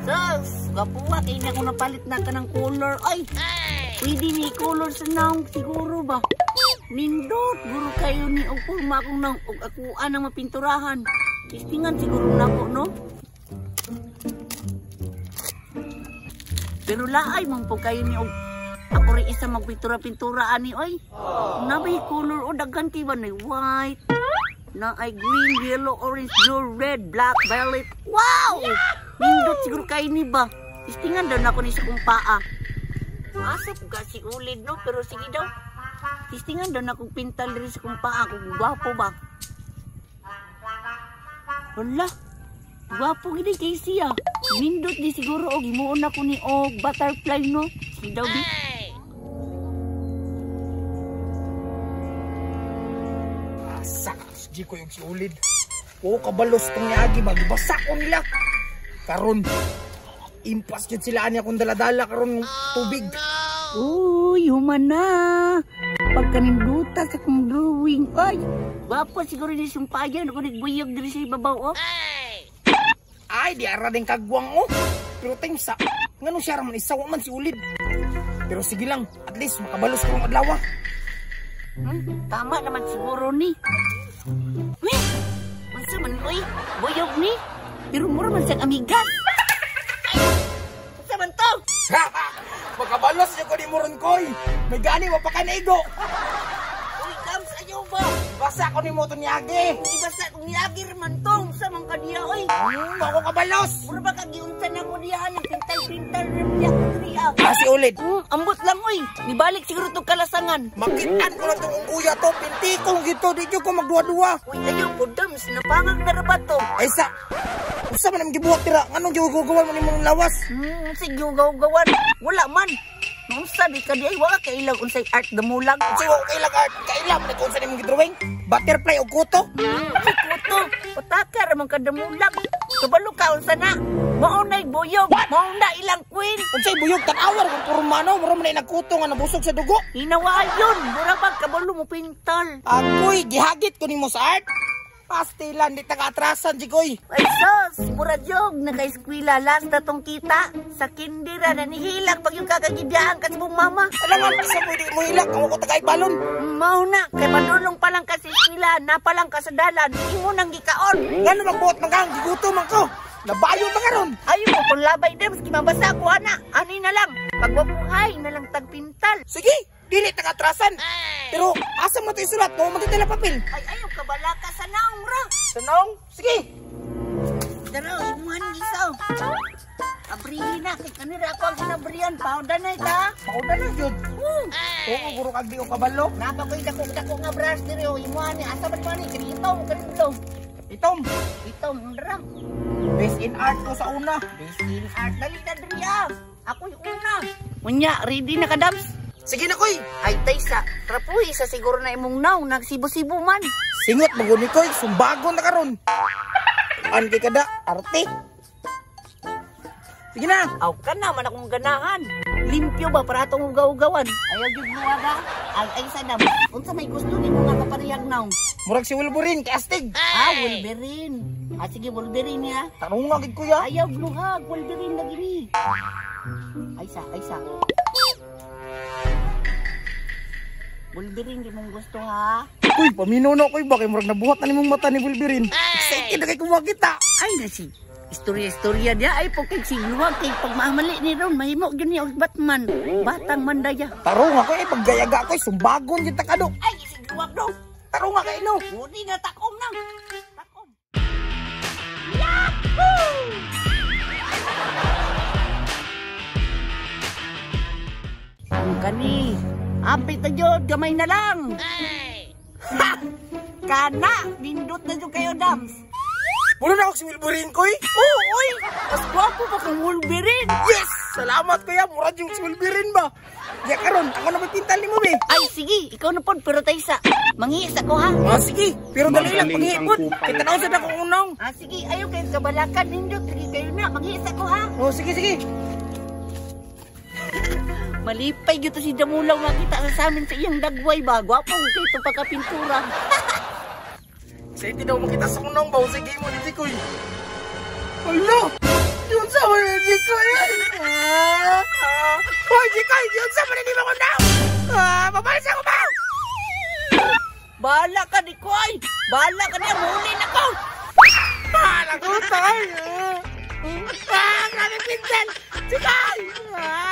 Sus, gwapuha kay na ko napalit na ka ng color. Ay, pwede ni color sa naong siguro ba? Nindot, guro kayo ni og porma akong naong og akuan ang mapinturahan. Tistingan siguro nako, no? Pero laay man po kayo ni og ako rin isa magpintura-pintura ani oy. Nabay color o daghan kay ba na white, na ay green, yellow, orange, blue, red, black, violet. Wow! Nindot siguro kayo ni ba? Tistingan daw na ako ni sa kong paa. Asa po kasi ulid no, pero sige daw. Tistingan daw na akong pintal diri sa kong paa kung gwapo ba. Wala. Gwapo gid kay siya. Nindot di siguro og himuon ako ni og butterfly no. Sige daw di. Asa si ko yung si ulid. O kabalos tong niagi ba gibasa ko nila. Karon impas jud sila ani akong daladala karon tubig. Uy, human na. Pagkaninduta sa kong drawing. Ay, gwapo siguro ni sumpayan ako nagbuyog diri sa ibabaw oh. Ay, di ara din kagwang oh. Pero time sa ngano siya ra man isawa man si ulid. Pero sige lang, at least makabalos karong adlaw. Tama naman siguro ni. Uy, unsa man oy, buyog ni. Pero mura man siyang amigas. Ay, unsa man to? Makabalos siya ko ni Moron koy. May gani wa pa ka naigo. Uy, Kams, ayaw ba? Basa ko ni mo to niyagi. Ibasa kong niyagi man to. Unsa man ka diya oy? Ako kabalos. Mura ba ka giunsa na ko diya nang pintal-pintal rin niya ko diya. Ah, si ulid. Ambot lang oy. Nibalik siguro tong kalasangan. Makitaan ko na tong ungguya to. Pintikong gito. Di ko magduwa-duwa. Uy, ayaw ko, Dams. Napangag na ra ba to? Ay sa. Usa man ang gibuhat tira. Nganong giugaw-gawan mo nimong lawas? Sige, ugaw-gawan. Wala man. Unsa di ka di ay wala kailag unsay art damulag. Unsay wa kailag art? Kaila man kung unsa nimong gidrawing? Butterfly o kuto? Ay kuto. Pataka ra man ka damulag. Kabalo ka unsa na? Mao nay buyog, mao na ilang queen. Unsay buyog tan-awar kung puro mano, mura man na nagkuto nga nabusog sa dugo. Hinawayon, mura ba kabalo mo pintal. Akoy gihagit ko nimo sa art. Pastilan, di taga-atrasan, Jigoy. Ay sus, mura jog, naka-eskwela, last na tong kita. Sa kindira na nihilak pag yung kakagidyaan ka sa mong mama. Alam nga, sa pwede mo hilak, ako ko taga-ibalon. Mao na, kay padulong pa lang ka sa eskwela, napalang ka sa dalan, imo nang gikaon. Ngano magbuot man kang, giguto man ko. Nabayo pa karon. Ayaw mo kung labay dem, maski mabasa ko, ana. Ani na lang, pagwapuhay na lang tagpintal. Sige, dili taga-atrasan. Pero asa mo ito isulat? Kung magkitila papel. Ay, ayaw, kabala ka sa naong ra. Sa naong? Sige. Dara, imuhan gisaw. Abrihin na, kay kanira ako ang sinabrihan. Pauda na ita. Pauda na, yun. Oo, guro kag di ko kabalo. Napa ko'y dako-dako nga brush diri. Imuhan ni, asa man ni? Kini itom, kini blong. Itom. Itom, dara. Best in art ko sa una. Best in art. Dali na, diri ah. Ako'y una. Unya, ready na ka, Dams? Sige na, koy. Ay, taysa. Trapuhi sa siguro na imong naong. Nagsibo-sibo man. Singot, maguni, koy. Sumbagon na karon. An kay kada, arte. Sige na. Aw ka na, man akong ganahan. Limpyo ba para atong ugaw-ugawan? Ayaw gyud mo aga. Ay, sa dam. Unsa may gusto nimo nga kaparehag naong? Murag si Wolverine kay astig. Ah, Wolverine. Ah, sige, Wolverine ya. Tarunga gid kuya. Ayaw gluhag, Wolverine lagi ni. Ay sa, ay sa. Wolverine di mong gusto ha. Uy, paminaw na koy ba kay murag nabuhat na nimong mata ni Wolverine. Excited na kay kumakita. Ay na si istorya-istorya niya ay po kay sigluwag kay pagmamali ni ron mahimo gyud ni og Batman. Batang mandaya. Tarunga koy paggayaga koy sumbagon gyud ta kado. Ay sigluwag do. Tarunga kay no. Uni na takom na. Takom. Yahoo! Ang kani. Apit na jud, gamay na lang. Ha! Kana, nindot na jud kayo, Dams. Wala na ako si Wolverine, koy. Oo, oy. Mas gwapo pa kang Wolverine. Yes! Salamat, kuya. Mura yung si Wolverine ba? Ya karon, ako na magpintal ni mo, be. Ay, sige. Ikaw na pod, pero taysa. Mangiis ako, ha? Ah, sige. Pero dali lang, pag-iipod. Kita na usad akong unong. Ah, sige. Ayaw kayo kabalakan. Nindot, sige kayo na. Mangiis ako, ha? Oh, sige, sige. Malipay gyud to si Damulaw makita sa amin sa iyang dagway ba. Gwapo kay itong pagkapintura. Excited daw makita sa unong ba. Sige mo ni Jikoy. Hala! Yun sa oy. Bahala ka niya, muli na ko. Ah, nagutoy! Ah, grabe pinsel! Jikoy! Ah!